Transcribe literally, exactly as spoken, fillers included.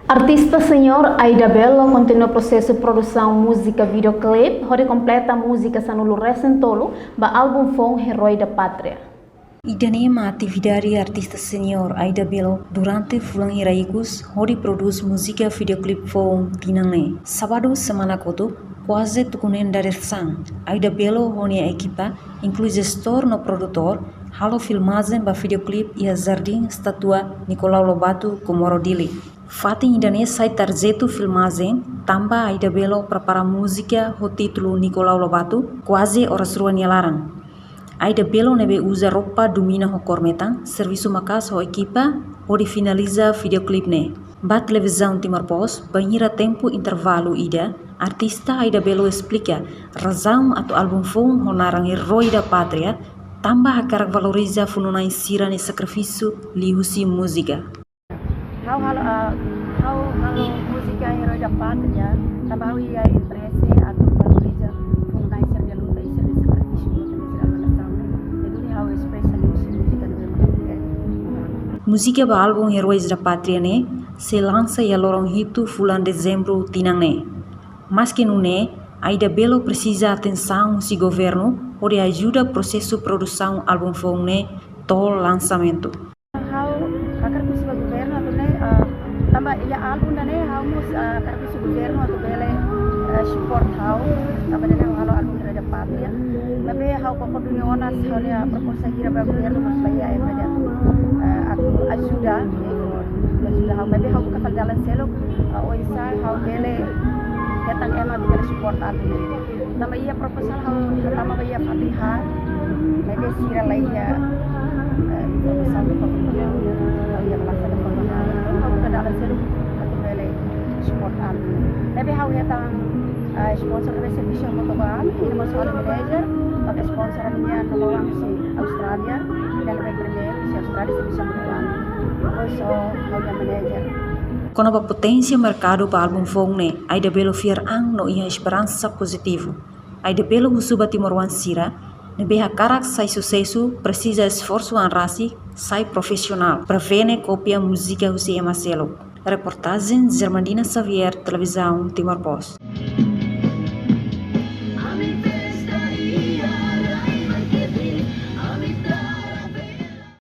Artista senior Aida Bello kontinua prosesu produsaun múzika videoclip hodi kompleta múzika sanulu-resin-tolu ba álbum foun Herói da Pátria. Ida-ne'e mak atividade artista senior Aida Bello durante fulan hira ikus hodi produz múzika videoclip foun tinan ne'e. Sábadu semana kotuk, kuaze tuku neen dadeer-saan, Aida Bello ho nia ekipa, inklui jestór no produtór, halo filmajen ba videoclip iha Jardín Estátua Nicolau Lobato, Comoro, Dili. Fatin ida-ne'e sai tarjetu filmajen, tanba Aida Bello prepara múzika ho títulu Nicolau Lobato, kuaze oras rua nia laran. Aida Bello ne'ebé uza roupa domina ho kór metan, servisu maka'as ho ekipa hodi finaliza videoclip ne'e. Ba Televizaun Timor Post, bainhira tempu intervalu ida, artista Aida Bello esplika razaun atu álbum foun ho naran Herói da Pátria, tanba hakarak valoriza funu-na'in sira-nia sakrifísiu liuhusi múzika. Ha'u halo, ah, ha'u halo múzika Herói da Pátria, tanba ha'u iha interese atu valoriza funu-na'in sira-nia luta, sira-nia sakrifísiu, luta, sira-nia nasaun. Jadi ha'u espresa liuhusi múzika ne'ebé mak ha'u kria. Múzika ba álbum Heróis da Pátria ne'e sei lansa iha loron hitu fulan Dezembru tinan ne'e. Maske nune'e, Aida Bello presiza atensaun husi governu hodi ajuda prosesu produsaun álbum foun ne'e to'o lansamentu. Ha'u hakarak husu ba governu atu ne'e, eh, tanba iha álbum ida-ne'e ha'u mós, eh, hakarak husu governu atu bele, eh, support ha'u, tanba ida-ne'e ha'u halo álbum Herói da Pátria. Maibé ha'u koko duni ona se ha'u-nia proposta hira ba governu, maibé iha ema ida, eh, atu ajuda, eh, ajuda ha'u. Maibé ha'u buka fali dalan seluk, eh, oinsá ha'u bele hetan ema atu bele support ha'u. Tanba iha proposal ha'u hatama ba iha fali ha, maibé sira la iha, eh, proposal ba ha'u, la iha plaza ba ha'u. Ha'u buka dalan seluk atu bele support ha'u. Maibé ha'u hetan, eh, sponsor ne'ebé servisu hamutuk ho ami, ida mós ha'u-nia manager, maka sponsor ami-nian number one husi Austrália, ida ne'ebé primeiru husi Austrália servisu hamutuk ho ami. Depois ho ha'u-nia manager. Kona-ba poténsia merkadu ba álbum foun ne'e, Aida Bello fiar an no iha esperansa pozitivu. Aida Bello husu ba timoroan sira ne'ebé hakarak sai susesu, presiza esforsu an rasik, sai profisionál, prevene kopia múzika husi ema seluk. Reportajen Germandina Xavier, Televizaun Timor Post.